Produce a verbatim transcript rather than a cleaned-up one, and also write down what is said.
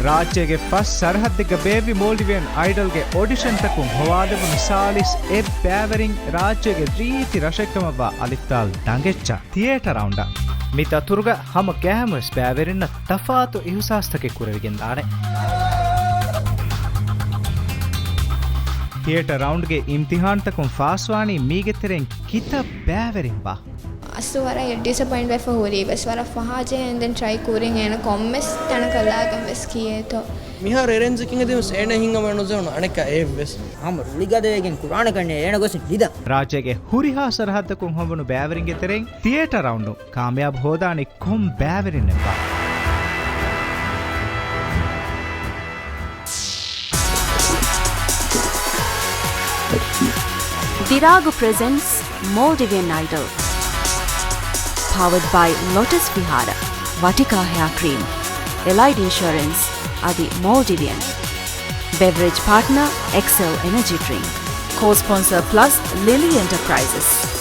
ރާއްޖޭގެ ފަސް ސަރަހައްދެއްގަ ބޭއްވި މޯލްޑިވިއަން އައިޑަލްގެ އޮޑިޝަންތަކުން ހޮވާލެވުނު ސާޅީސް އެއް ބައިވެރިން ރާއްޖޭގެ ރީތި ރަށެއްކަމަށްވާ އަލިފްދާލް ދަނގެއްޗާ ތިއޭޓަ ރައުންޑަށް. މި ދަތުރުގަ ހަމަ ގައިމުވެސް ބައިވެރިންނަށް ތަފާތު އިހުސާސްތަކެއް ކުރެވިގެންދާނެ. ތިއޭޓަ ރައުންޑްގެ އިމްތިހާންތަކުން ފާސްވާނީ މީގެ ތެރެއިން ކިތައް ބައިވެރިންބާ؟ އަސްލު ވަރަށް ޑިސަޕޮއިންޓް ވެފަ ހުރީ ވެސް ވަރަށް ފަހާ ޖެހޭ އިންދެން ޓްރައި ކުރިން އޭނަ ކޮންމެސް ތަނަކަށް ލާގަން ވެސް ކިޔޭތޯ. މިހާރު އެރެންޖަކިން ހެދީމަސް އޭނަ ހިނގަމަ ނުޖެހުނު އަނެއްކާ އެއްވެސް. ހަމަ ރުޅިގަދަވެގެން ކުރާނެ ކަންނޭ އޭނަ ގޮސް ނިދަން. ރާއްޖޭގެ ހުރިހާ ސަރަހައްދަކުން ހޮވުނު ބައިވެރިންގެ ތެރެއިން ތިއޭޓަ ރައުންޑު ކާމިޔާބު ހޯދާނީ ކޮން ބައިވެރިންނެއްބާ؟ ދިރާގު ޕްރެޒެންޓްސް މޯލްޑިވިއަން އައިޑަލް. ޕަވަރޑް ބައި ލޮޓަސް ވިހާރަ، ވަޓިކާ ހެއާ ކްރީމް، އެލައިޑް އިންޝުއަރެންސް އަދި މޯލްޑިވިއަން. ބެވްރެޖް ޕާޓްނަރ އެކްސެލް އެނަޖީ ޑްރިންކް. ކޯ ސްޕޮންސަރ ޕްލަސް ލިލީ އެންޓަޕްރައިޒަސް.